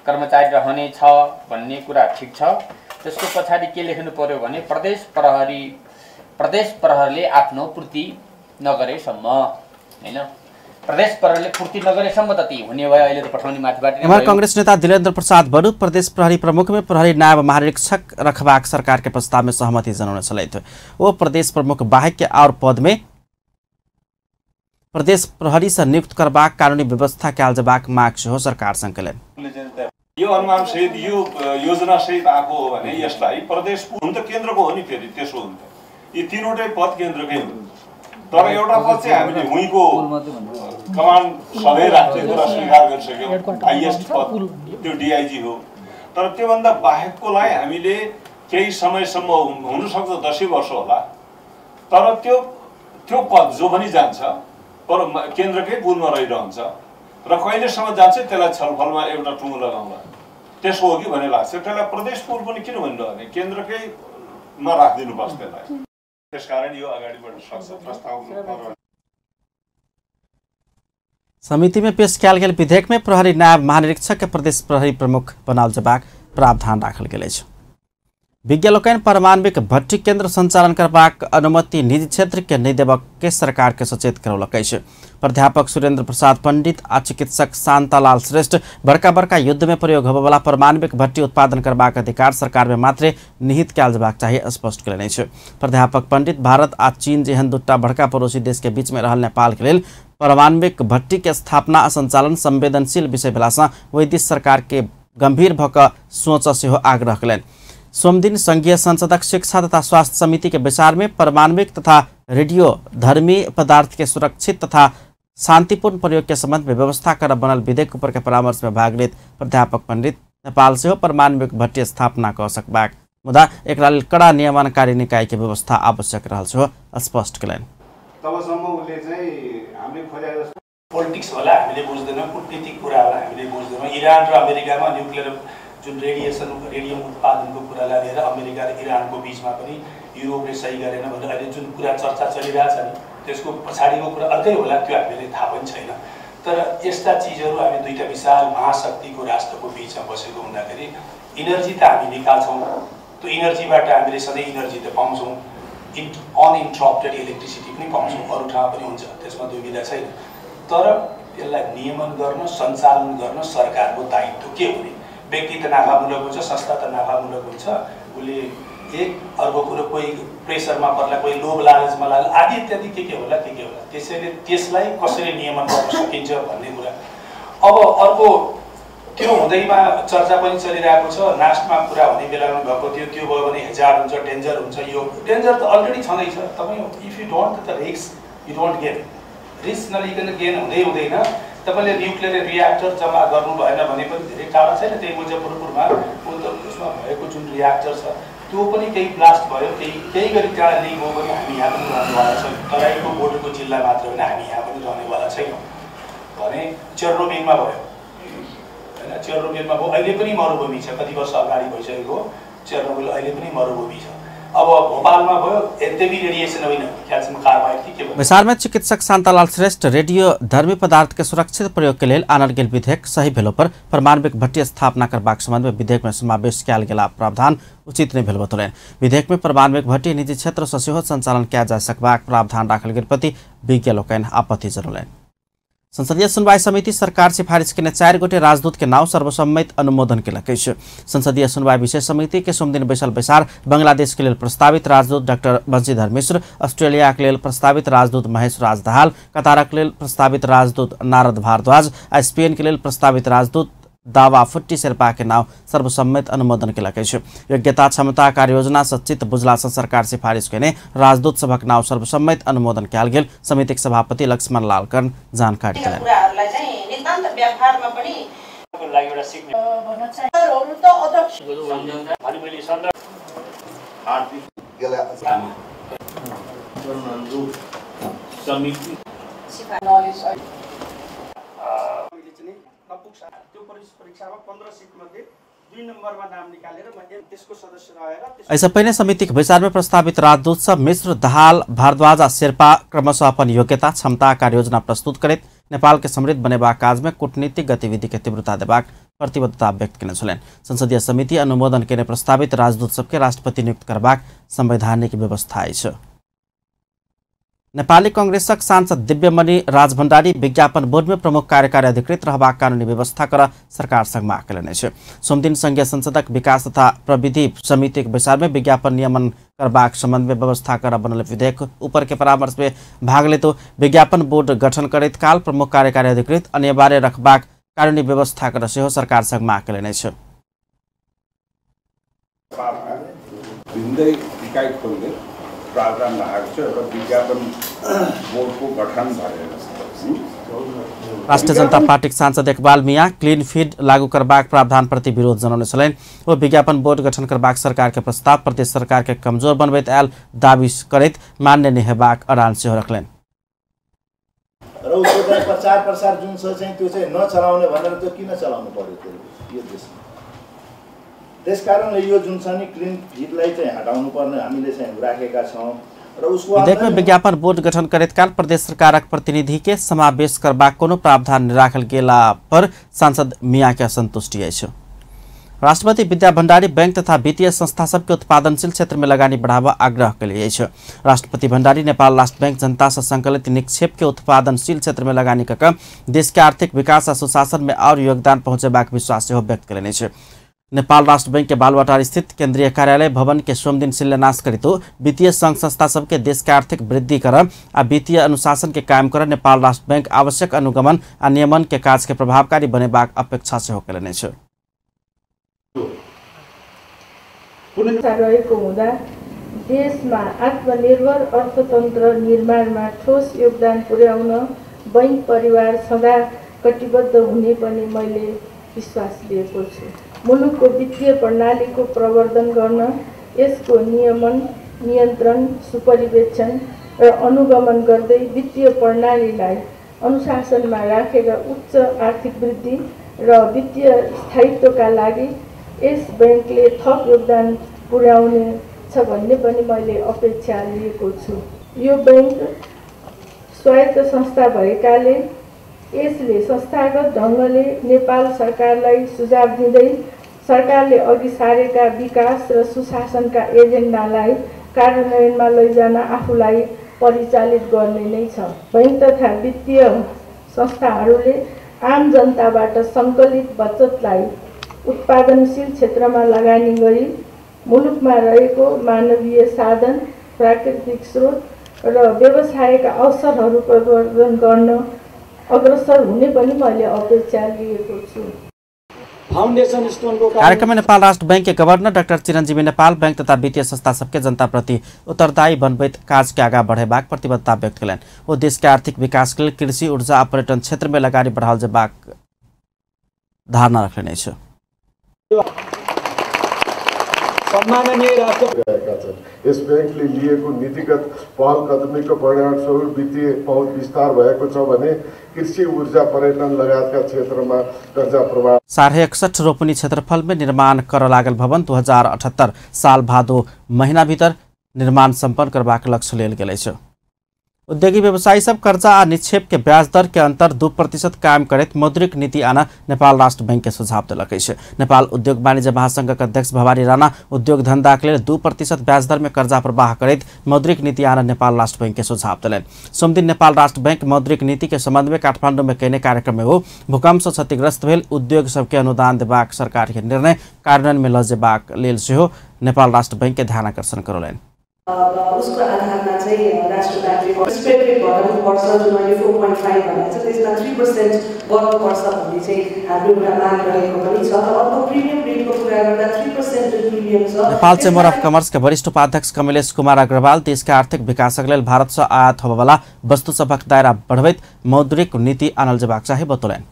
कर्मचारी रहनेछ भन्ने कुरा ठिक छ। त्यसको पछाडि के लेख्नु पर्यो भने प्रदेश प्रहरीले आफ्नो पूर्ति नगरेसम्म हैन, प्रदेश प्रहरीले पूर्ति नगरेसम्म त ती हुने भयो। अहिले त पठाउने माथिबाट। एम्हर कांग्रेस नेता दिलेन्द्र प्रसाद बरु प्रदेश प्रहरी प्रमुख में प्रहरी नायब महानिरीक्षक रखबाक सरकार के प्रस्ताव में सहमति जनाउने छलथि। ओ प्रदेश प्रमुख बाहेक के और पद में प्रदेश प्रहरी से नियुक्त करबाक कानूनी व्यवस्था कयल जेबाक माग सेहो सरकार सँग केलनि। यो अनुमान सहित यो योजना सहित आएको हो भने यसलाई प्रदेश हुन त केन्द्रको हो नि, फेरि त्यसो हो नि त यी तीनवटै पद केन्द्रकै हुन्। तर एउटा पद चाहिँ हामीले हुइँको कमान्ड सधैँ राख्ने कुरा स्वीकार गरिसक्यौँ, हाइएस्ट पद त्यो डिआइजी हो। तर त्योभन्दा बाहेककोलाई हामीले केही समयसम्म हुनसक्छ 10 वर्ष होला, तर त्यो त्यो पद जो पनि जान्छ पर केन्द्रकै पुलमा रहिरहन्छ र कहिलेसम्म जान्छ त्यसलाई छलफलमा एउटा टुङ्गो लगाउँला त्यसो हो कि भन्ने लाग्छ। त्यसलाई प्रदेश पुल पनि किन भनिरहने, केन्द्रकैमा राखिदिनुपर्छ त्यसलाई। त्यसकारण यो अगाडि बढ्न सक्छ प्रस्ताव। समिति में पेश कयल गेल विधेयक में प्रहरी नायब महानिरीक्षक के प्रदेश प्रहरी प्रमुख बनाओल जेबाक प्रावधान राखल गेल अछि। विज्ञ परमाणविक भट्टी केंद्र संचालन करबाक अनुमति निजी क्षेत्र के नहीं देबक के सरकार के सचेत करौलक अछि। प्राध्यापक सुरेंद्र प्रसाद पंडित आ चिकित्सक शांतालाल श्रेष्ठ बड़का बड़का युद्ध में प्रयोग होबयवला परमाणविक भट्टी उत्पादन करबाक अधिकार सरकार में मात्रे निहित कयल जेबाक चाही स्पष्ट कयलनि अछि। प्राध्यापक पंडित भारत आ चीन जेहन दूटा बड़का पड़ोसी देश के बीच में रहल नेपाल के लेल परमाणविक भट्टी के स्थापना आ संचालन संवेदनशील विषय भेलासँ ओहि दिस सरकार के गंभीर भऽ कऽ सोचऽ सेहो आग्रह कयलनि। सोमदिन संघीय संसदक शिक्षा तथा स्वास्थ्य समिति के बैसार में परमाणविक तथा रेडियो धर्मी पदार्थ के सुरक्षित तथा शांतिपूर्ण प्रयोग के संबंध में व्यवस्था कर बनल विधेयक ऊपर के परामर्श में भाग लेत प्राध्यापक पंडित नेपाल सेहो परमाणविक भट्टी स्थापना कऽ सकबाक मुदा एकरा लेल कड़ा नियमनकारी निकाय के व्यवस्था आवश्यक रहल सेहो स्पष्ट कयलनि। तबसम्म उसले चाहिँ हामीले खोजे जस्तो पोलिटिक्स होला हामीले बुझ्दैनौँ, कूटनीतिक कुरा होला हामीले बुझ्दैनौँ। इरान र अमेरिकामा न्युक्लियर जुन रेडिएसन रेडियम उत्पादनको कुरालाई लिएर अमेरिका र इरानको बिचमा पनि युरोपले सही गरेन भनेर अहिले जुन कुरा चर्चा चलिरहेछ नि त्यसको पछाडिको कुरा अर्कै होला, त्यो हामीले थाहा पनि छैन। तर यस्ता चिजहरू हामी दुईटा विशाल महाशक्तिको राष्ट्रको बिचमा बसेको हुँदाखेरि इनर्जी त हामी निकाल्छौँ, त्यो इनर्जीबाट हामीले सधैँ इनर्जी त पाउँछौँ, अनइन्टरप्टेड इलेक्ट्रिसिटी पनि पाउँछौँ, अरू ठाउँमा पनि हुन्छ, त्यसमा दुविधा छैन। तर त्यसलाई नियमन गर्न सञ्चालन गर्न सरकारको दायित्व के हुने? व्यक्ति त नाफामूलक हुन्छ, संस्था त नाफामूलक हुन्छ, उसले एक अर्को कुरो कोही प्रेसरमा पर्ला, कोही लोभ लालचमा लाग्ला आदि इत्यादि के होला के होला। त्यसैले त्यसलाई कसरी नियमन गर्न सकिन्छ भन्ने कुरा। अब अर्को त्यो हुँदैमा चर्चा पनि चलिरहेको छ, नास्टमा कुरा हुने बेलामा भएको थियो, त्यो भयो भने हेजार्ड हुन्छ, डेन्जर हुन्छ। यो डेन्जर त अलरेडी छँदैछ। तपाईँ if you don't the risk you don't gain, risk नलिकन गेन हुँदै हुँदैन। तपाईँले न्युक्लियर रियाक्टर जम्मा गर्नु भएन भने पनि धेरै टाढा छैन, त्यही मुजफ्फरपुरमा उसमा भएको जुन रियाक्टर छ त्यो पनि केही ब्लास्ट भयो, केही केही गरी टाढा लिक हो भने हामी यहाँ पनि रहनेवाला छैनौँ। तराईको बोर्डरको जिल्ला मात्र होइन, हामी यहाँ पनि रहनेवाला छैनौँ भने चेर्नोबिलमा भयो होइन, चेर्नोबिलमा भयो, अहिले पनि मरुभूमि छ, कति वर्ष अगाडि भइसकेको चेर्नोबिल अहिले पनि मरुभूमि छ। अब भोपालमा भयो, यद्यपि रेडिएसन होइन, क्याल्सियम कार्बाइड के भयो। बैसार में चिकित्सक शांतालाल श्रेष्ठ रेडियो धर्मी पदार्थ के सुरक्षित प्रयोग के लेल आनल गेल विधेयक सही भेलो पर परमाणविक भट्टी स्थापना करबाक संबंध में विधेयक में समावेश कयल गेल प्रावधान उचित नहि भेल बतौलनि। विधेयक में परमाणविक भट्टी निजी क्षेत्र सँ सेहो संचालन कयल जा सकबाक प्रावधान राखल गेल प्रति विज्ञ लोकनि आपत्ति जनौलनि। संसदीय सुनवाई समिति सरकार सिफारिश केने 4 गोटे राजदूत के नाम सर्वसम्मत अनुमोदन केलक अछि। संसदीय सुनवाई विशेष समिति के सोमदिन बैसल बैसार बांग्लादेश के लेल प्रस्तावित राजदूत डॉक्टर बंशीधर मिश्र, ऑस्ट्रेलिया के लेल प्रस्तावित राजदूत महेश राज दाहाल, कतारक लेल प्रस्तावित राजदूत नारद भारद्वाज आ स्पेन के लेल प्रस्तावित राजदूत दावा फुट्टी शेर्पा के नाम सर्वसम्मत अनुमोदन केलक अछि। योग्यता क्षमता कार्ययोजना सचित बुझला सँ सरकार सिफारिश केने राजदूत सभक नाम सर्वसम्मत अनुमोदन कयल गेल समितिक सभापति लक्ष्मण लाल कर्ण जानकारी देलनि। ऐसा पहले समिति के बैसार में प्रस्तावित राजदूत सब मिश्र, दाहाल, भारद्वाज आ शेर्पा क्रमशः अपन योग्यता क्षमता कार्ययोजना प्रस्तुत करैत नेपाल के समृद्ध बनेबाक काज में कूटनीतिक गतिविधि के तीव्रता देबाक प्रतिबद्धता व्यक्त केने छलनि। संसदीय समिति अनुमोदन केने प्रस्तावित राजदूत सबके राष्ट्रपति नियुक्त करबाक संवैधानिक व्यवस्था अछि। नेपाली कांग्रेसक सांसद दिव्यमणि राजभण्डारी विज्ञापन बोर्ड में प्रमुख कार्यकारी अधिकृत रहबाक कानूनी व्यवस्था कर सरकार संग माग केलनि अछि। सोमदिन संघीय संसदक विकास तथा प्रविधि समितिक बैसार में विज्ञापन नियमन करबाक संबंध में व्यवस्था कर बनल विधेयक ऊपर के परामर्श में भाग लेत विज्ञापन बोर्ड गठन करैत काल प्रमुख कार्यकारी अधिकृत अनिवार्य रखबाक कानूनी व्यवस्था कर सेहो सरकार संग माग केलनि अछि। प्रावधान राखेको छ एउटा विज्ञापन बोर्डको गठन गरेर। राष्ट्रिय जनता पार्टीक सांसद इकबाल मियाँ क्लीन फीड लागू करबाक प्रावधान प्रति विरोध जनौने छलनि। ओ विज्ञापन बोर्ड गठन करबाक सरकार के प्रस्ताव प्रदेश सरकार के कमजोर बनबैत आयल दावी करैत मान्य नहि हेबाक अड़ान सेहो रखलनि। र उसको चाहिँ प्रचार प्रसार जुन छ चाहिँ त्यो चाहिँ नचलाउने भनेर त्यो किन चलाउनु पर्यो त्यो यो देशमा? त्यस कारणले यो जुन छ नि क्लिन फिडलाई चाहिँ हटाउनु पर्ने हामीले चाहिँ राखेका छौँ। र उसको विधेयक में विज्ञापन बोर्ड गठन करैत काल प्रदेश सरकारक प्रतिनिधि के समावेश करबाक कोनो प्रावधान राखल गेला पर सांसद मियाँ के असंतुष्टि अछि। राष्ट्रपति विद्या भण्डारी बैंक तथा वित्तीय संस्था सबके उत्पादनशील क्षेत्र में लगानी बढ़ावा आग्रह कयलनि अछि। राष्ट्रपति भण्डारी नेपाल राष्ट्र बैंक जनता से संकलित निक्षेप के उत्पादनशील क्षेत्र में लगानी कऽ देश के आर्थिक विकास आ सुशासन में और योगदान पहुँचेबाक विश्वास सेहो व्यक्त कयलनि अछि। नेपाल राष्ट्र बैंक के बालुवाटार स्थित केंद्रीय कार्यालय भवन के सोमदिन शिलान्यास करितो वित्तीय संघ संस्था सबके देश के आर्थिक वृद्धि कर आ वित्तीय अनुशासन के कायम कर नेपाल राष्ट्र बैंक आवश्यक अनुगमन आ नियमन के काज के प्रभावकारी बनेबाक अपेक्षा सेहो कयलनि अछि। रहेको हुँदा देशमा आत्मनिर्भर अर्थतन्त्र निर्माणमा ठोस योगदान पुर्याउन बैंक परिवार सदा कटिबद्ध हुने पनि मैले विश्वास लिएको छु। मुलुकको वित्तीय प्रणालीको प्रवर्धन गर्न यसको नियमन, नियन्त्रण, सुपरिवेक्षण र अनुगमन गर्दै वित्तीय प्रणालीलाई अनुशासनमा राखेर उच्च आर्थिक वृद्धि र वित्तीय स्थायित्वका लागि यस बैंकले थप योगदान पुर्याउनेछ भन्ने पनि मैले अपेक्षा लिएको छु। यो बैंक स्वायत्त संस्था भएकाले यसले संस्थागत ढङ्गले नेपाल सरकारलाई सुझाव दिँदै सरकारले अघि सारेका विकास र सुशासनका एजेन्डालाई कार्यान्वयनमा लैजान आफूलाई परिचालित गर्ने नै छ। बैंक तथा वित्तीय संस्थाहरूले आम जनताबाट सङ्कलित बचतलाई उत्पादनशील क्षेत्रमा लगानी गरी मुलुकमा रहेको मानवीय साधन, प्राकृतिक स्रोत र व्यवसायका अवसरहरू प्रवर्धन गर्न अग्रसर हुने पनि मैले अपेक्षा लिएको छु। फाउन्डेसन स्टोनको कार्यक्रम में नेपाल राष्ट्र बैंक के गवर्नर डाक्टर चिरञ्जीवी नेपाल बैंक तथा वित्तीय संस्था सबके जनताप्रति उत्तरदायी बनबैत काज के आगा बढ़ेबाक प्रतिबद्धता व्यक्त कयलनि। ओ देश के आर्थिक विकास के लेल कृषि, ऊर्जा आ पर्यटन क्षेत्र में लगानी बढ़ाओल जेबाक धारणा रखलनि अछि। यस बैंकले लिएको नीतिगत पहल कदमीको परिणामस्वरूप वित्तीय पहुँच विस्तार भएको छ भने कृषि, ऊर्जा, पर्यटन लगायतका क्षेत्रमा कर्जा प्रवाह 61.5 रोपनी क्षेत्रफल में निर्माण कर लागल भवन 2078 साल भादो महीना भीतर निर्माण सम्पन्न करबाक लक्ष्य लेल गेल अछि। उद्योगी व्यवसायी सब कर्जा आ निक्षेप के ब्याज दर के अंतर 2% कायम करैत मौद्रिक नीति आना नेपाल राष्ट्र बैंक के सुझाव देलक अछि। नेपाल उद्योग वाणिज्य महासंघक अध्यक्ष भवानी राणा उद्योग धंधा के लेल 2% ब्याज दर में कर्जा प्रवाह करैत मौद्रिक नीति आना नेपाल राष्ट्र बैंक के सुझाव देलनि। सोमदिन नेपाल राष्ट्र बैंक मौद्रिक नीति के संबंध में काठमांडू में कयने कार्यक्रम में ओ भूकंप से क्षतिग्रस्त भेल उद्योग सबके अनुदान देबाक सरकार के निर्णय कार्यान्वयन में लऽ जेबाक लेल सेहो नेपाल राष्ट्र बैंक के ध्यान आकर्षण करौलनि। उसको आधारमा चाहिँ राष्ट्र ब्याङ्कले स्प्रेड रेट घटाउनुपर्छ, जुन अहिले 4.5 भनेको छ त्यसमा 3% गर्नुपर्छ भन्ने चाहिँ हाम्रो एउटा माग रहेको पनि छ। र अर्को प्रिमियम रेटको कुरा गर्दा 3% जुन प्रिमियम छ। नेपाल चेम्बर अफ कमर्स के वरिष्ठ उपाध्यक्ष कमलेश कुमार अग्रवाल देश के आर्थिक विकासक लेल भारत से आयात होबयवला वस्तु सभक दायरा बढ़बैत मौद्रिक नीति आनल जेबाक चाही बतौलनि।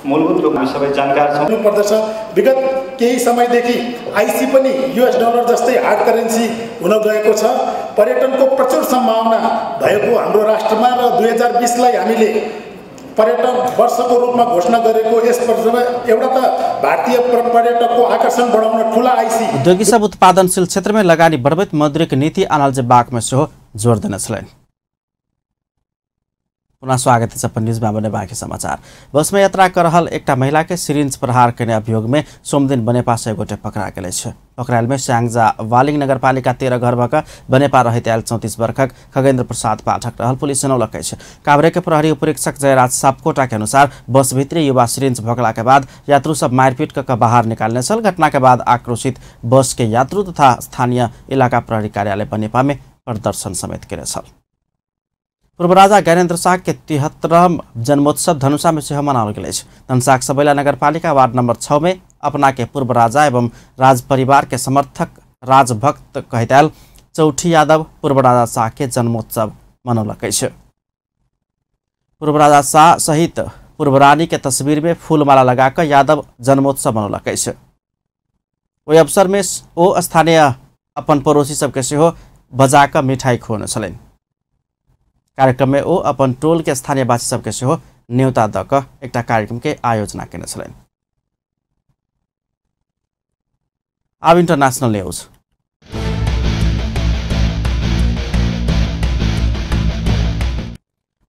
मूलभूत रूपमा सबै जानकार छौँ पर्दछ। विगत केही समयदेखि आइसी पनि युएस डलर जस्तै हार्ड करेन्सी हुन गएको छ। पर्यटनको प्रचुर सम्भावना भएको हाम्रो राष्ट्रमा र 2020लाई हामीले पर्यटन वर्षको रूपमा घोषणा गरेको यस वर्षमा एउटा त भारतीय पर्यटकको आकर्षण बढाउन ठुला आइसी उद्योगी सब उत्पादनशील क्षेत्रमे लगानी बढ़बैत मौद्रिक नीति आनल जेबाकमे सेहो जोर देने छलनि। पुनः स्वागत है अपन न्यूज में बने बाकी समाचार। बस में यात्रा कर रहल एकटा महिला के सिरिंज प्रहार करने अभियोग में सोमदिन बनेपा से गोटे पकड़ा गेल अछि। पकड़ायल में स्याङ्जा वालिङ नगरपालिका 13 घर भऽ बनेपा रहैत आयल 34 वर्षक खगेन्द्र प्रसाद पाठक रहल पुलिस जनौलक अछि। काभ्रे के प्रहरी उपरीक्षक जयराज सापकोटा के अनुसार बस भित्री युवा सिरिंज भोगला के बाद यात्रु सब मारपीट कऽ बाहर निकालने छल। घटना के बाद आक्रोशित बस के यात्रु तथा स्थानीय इलाका प्रहरी कार्यालय बनेपा में प्रदर्शन समेत केने छल। पूर्व राजा ज्ञानेन्द्र शाह के 73 जन्मोत्सव धनुषा में सेहो मनाओल गेल अछि। धनुषाक सबैला नगरपालिका वार्ड नंबर 6 में अपना के पूर्व राजा एवं राज परिवार के समर्थक राजभक्त कहैत आयल चौठी यादव पूर्व राजा शाह के जन्मोत्सव मनौलक अछि। पूर्व राजा शाह सहित पूर्व रानी के तस्वीर में फूलमाला लगाकर यादव जन्मोत्सव मनौलक अछि। ओहि अवसर में ओ स्थानीय अपन पड़ोसी सबके सेहो बजाकऽ मिठाई खुऔने छलनि। कार्यक्रम में ओ अपन टोल के स्थानीयवासी सबके सेहो न्योता दऽ कऽ एकटा कार्यक्रम के आयोजना केने छलनि। आब इंटरनेशनल न्यूज।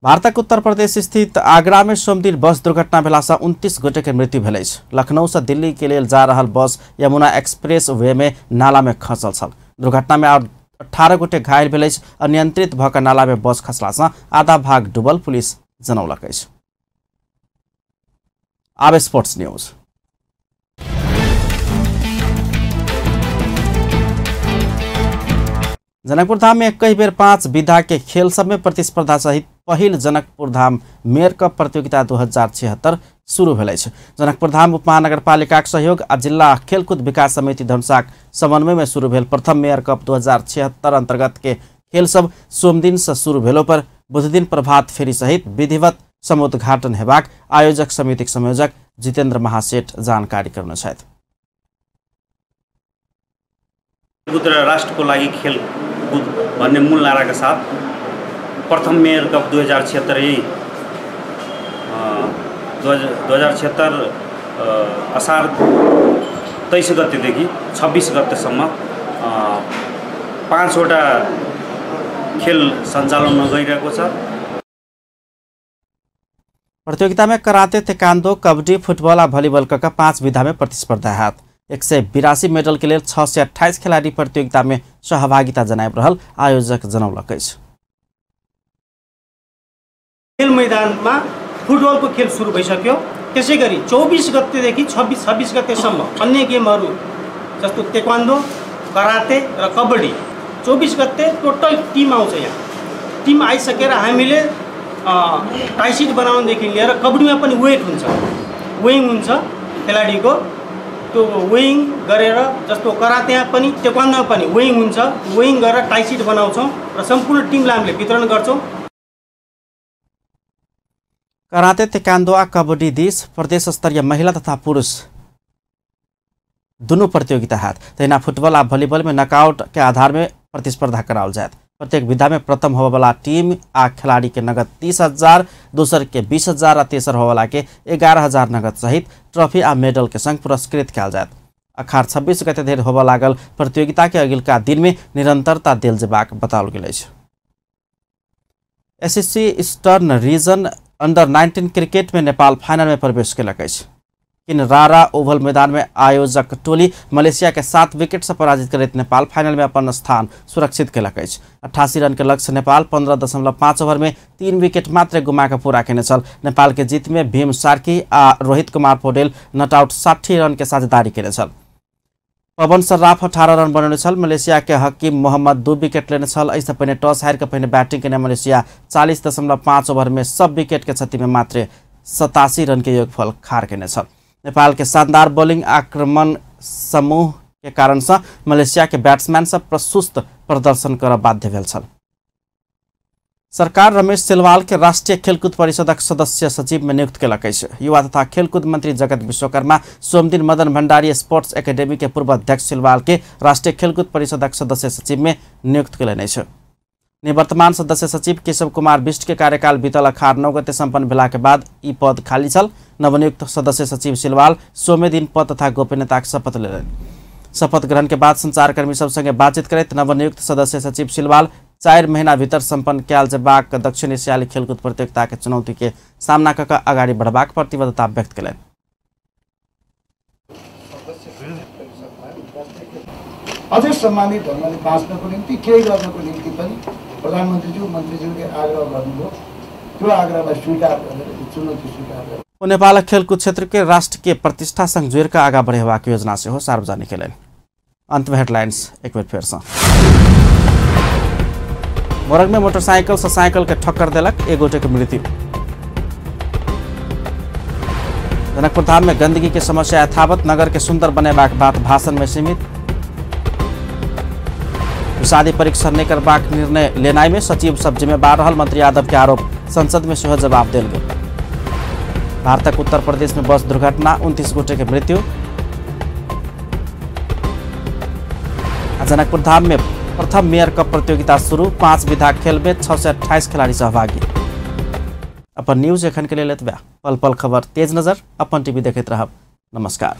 भारतक उत्तर प्रदेश स्थित आगरा में सोमदिन बस दुर्घटना भेला सँ 29 गोटे के मृत्यु भेल अछि। लखनऊ से दिल्ली के लेल जा रहल बस यमुना एक्सप्रेस वे में नाला में खसल छल। दुर्घटना में 18 गोटे घायल भेल अछि। अनियंत्रित भऽ कऽ नाला में बस खसला सँ आधा भाग डूबल पुलिस जनौलक अछि। आब स्पोर्ट्स न्यूज। जनकपुर धाम में 21 बेर 5 विधा के खेल सब में प्रतिस्पर्धा सहित पहिल जनकपुर धाम मेयर कप प्रतियोगिता 2076 शुरू भेल अछि। जनकपुर धाम उपमहानगरपालिकाक सहयोग आ जिल्ला खेलकूद विकास समिति धनुषाक समन्वय में शुरू भेल प्रथम मेयर कप 2076 अंतर्गत के खेल सब सोमदिन से शुरू भेलो पर बुधदिन प्रभात फेरी सहित विधिवत समुद्घाटन हेबाक आयोजक समितिक संयोजक जितेन्द्र महासेठ जानकारी करने छथि। राष्ट्रको लागि खेलकुद भन्ने मूल नाराका साथ प्रथम मेयर कप 2076 यही 2076 असार 23 गतेदेखि 26 गतेसम्म 5 वटा खेल सञ्चालन हुन गइरहेको छ। प्रतियोगिता में कराते, तेकान्दो, कबड्डी, फुटबॉल आ भलिबॉल का 5 विधा में प्रतिस्पर्धा हैत। 182 मेडल के लेल 628 खिलाड़ी प्रतियोगिता में सहभागिता जनाबि रहल आयोजक जनौलक अछि। खेल मैदानमा फुटबलको खेल सुरु भइसक्यो। त्यसैगरी 24 गतेदेखि 26 गतेसम्म अन्य गेमहरू जस्तो तेक्वान्दो, कराते र कबड्डी 24 गते टोटल टिम आउँछ। यहाँ टिम आइसकेर हामीले टाइसिट बनाउनदेखि लिएर कबड्डीमा पनि वेट हुन्छ, वेइङ हुन्छ खेलाडीको, त्यो वेइङ गरेर जस्तो करातेमा पनि तेक्वान्दोमा पनि वेइङ हुन्छ, वेइङ गरेर टाइसिट बनाउँछौँ र सम्पूर्ण टिमलाई हामीले वितरण गर्छौँ। कराते, तेक्वान्दो आ कबड्डी this प्रदेश स्तरीय महिला तथा पुरुष दुनू प्रतियोगिता हैत। तहिना फुटबॉल आ भलिबॉल में नॉकआउट के आधार में प्रतिस्पर्धा कराओल जायत। प्रत्येक विधा में प्रथम होबयवला टीम आ खिलाड़ी के नगद 30,000, दोसर के 20,000 आ तेसर होबयवला के 11,000 नगद सहित ट्रॉफी आ मेडल के संग पुरस्कृत कयल जायत। अखार 26 गते धरि होबय लागल प्रतियोगिता के अगिलका दिन में निरंतरता देल जेबाक बताओल गेल अछि। SSC eastern region under 19 cricket में नेपाल फाइनल में प्रवेश केलक अछि। किनरारा ओवल मैदान में आयोजक टोली मलेशिया के 7 विकेट से पराजित करैत नेपाल फाइनल में अपन स्थान सुरक्षित केलक अछि। 88 रन के लक्ष्य नेपाल 15.5 ओवर में 3 विकेट मात्र गुमा के पूरा केने छल। नेपाल के जीत में भीम सार्की आ Rohit Kumar Paudel not out 60 run के साझेदारी केने छल। पवन सर्राफ 18 रन बनौने छल। मलेशिया के हकीम मोहम्मद 2 विकेट लेने छल। एहिसँ पहिने टॉस हारि के पहिने बैटिंग केने मलेशिया 40.5 ओवर में सब विकेट के क्षति में मात्र 87 रन के योगफल खार केने छल। नेपाल के शानदार बॉलिंग आक्रमण समूह के कारण से मलेशिया के बैट्समैन सब प्रसुस्त प्रदर्शन कर बाध्य भेल छल। सरकार रमेश सिलवाल के राष्ट्रीय खेलकूद परिषदक सदस्य सचिव में नियुक्त केलक अछि। युवा तथा खेलकूद मंत्री जगत विश्वकर्मा सोमदिन मदन भंडारी स्पोर्ट्स एकेडमी के पूर्व अध्यक्ष सिलवाल के राष्ट्रीय खेलकूद परिषदक सदस्य सचिव में नियुक्त केलनि अछि। निवर्तमान सदस्य सचिव केशव कुमार बिष्ट के कार्यकाल बीतल अखार 9 गते सम्पन्न भेला के बाद ई पद खाली छल। नवनियुक्त सदस्य सचिव सिलवाल सोमे दिन पद तथा गोपनीयताक शपथ लेलनि। शपथ ग्रहण के बाद संचारकर्मी सब संगे बातचीत करैत नवनियुक्त सदस्य सचिव सिलवाल 4 महीना भीतर सम्पन्न कयल जेबाक दक्षिण एशियाली खेलकूद प्रतियोगिता के चुनौती के सामना कऽ कऽ अगाडि बढ़बाक प्रतिबद्धता व्यक्त केलनि। अझै सम्मानित ढङ्गले बाँच्नको निम्ति केही गर्नको निम्ति पनि प्रधानमन्त्रीज्यू मन्त्रीज्यूले आग्रह गर्नुभयो, त्यो आग्रहलाई स्वीकार गरेर चुनौती स्वीकार गरेर ओ नेपालक खेलकूद क्षेत्र के राष्ट्र के प्रतिष्ठा संग जोड़ि कऽ आगाँ बढ़ेबाक योजना सेहो सार्वजनिक केलनि। अंत में हेडलाइंस एक बेर फेर सँ। मोरंग में मोटरसाइकिल से साइकिल के ठक्कर देलक, एक गोटे के मृत्यु। जनकपुर धाम में गंदगी के समस्या यथावत, नगर के सुंदर बनेबाक बात भाषण में सीमित। विषादी परीक्षण नहीं करबाक निर्णय लेनाइ में सचिव सब जिम्मेवार रहल मंत्री यादव के आरोप, संसद में सेहो जवाब देल गेल। भारतक उत्तर प्रदेश में बस दुर्घटना, 29 गोटे के मृत्यु। जनकपुर धाम में प्रथम मेयर कप प्रतियोगिता शुरू, 5 विधा खेल में 628 खिलाड़ी सहभागी। अपन न्यूज एखन के लेल एतबे। पल पल खबर तेज नजर अपन टीवी देखैत रहब। नमस्कार।